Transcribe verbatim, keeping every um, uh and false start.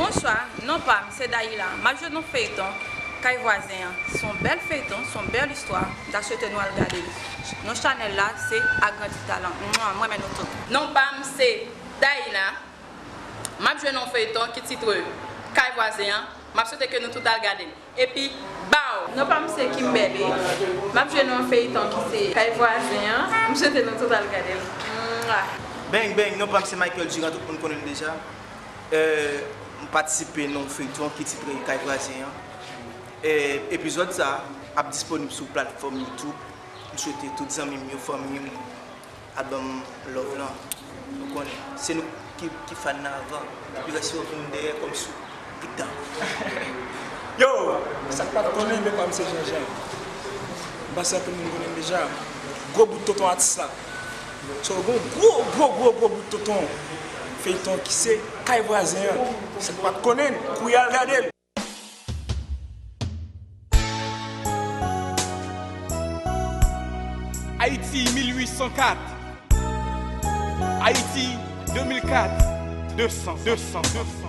Bonswa, non pa m se Dayila. M ap jwe nan feyton Kay Vwazen an. Se yon bèl feyton, se yon bèl istwa. M ta swete nou al gade li. Non chanèl la se Agrandi Talan. Mwa, m renmen nou tout. Non pa m se Dayila. M ap jwe nan yon feyton ki titre Kay Vwazen an. M ap swete ke nou tout al gade l. Epi, baw! Non pa m se Kimberly. M ap jwe nan yon feyton ki se Kay Vwazen an. M swete nou tout al gade l. Mwa! Bang, bang, non pa m se Michael Durant, tout moun konnen m deja. Euh, m patisipe nan yon feyton ki titre Kay Vwazen an. E, epizòd sa a ap disponib sou platfòm YouTube. M swete tout zanmi m yo, fanmi m, al ban m love lan. Ou konnen, se nou ki, ki fan nan avan. Epi rès yo vin dèyè kòm sou pitan. Yo! Sa k pa t konnen, men pa m se Janjan. M panse anpil moun konnen m deja. Gwo bout tonton atis la. So, gon gwo, gwo, gwo, gwo bout tonton feyton ki se Kay Vwazen an. Sa k pa t konnen, kouri al gade l. Ayiti mil uit san kat. Ayiti de mil kat. De san, de san, de san.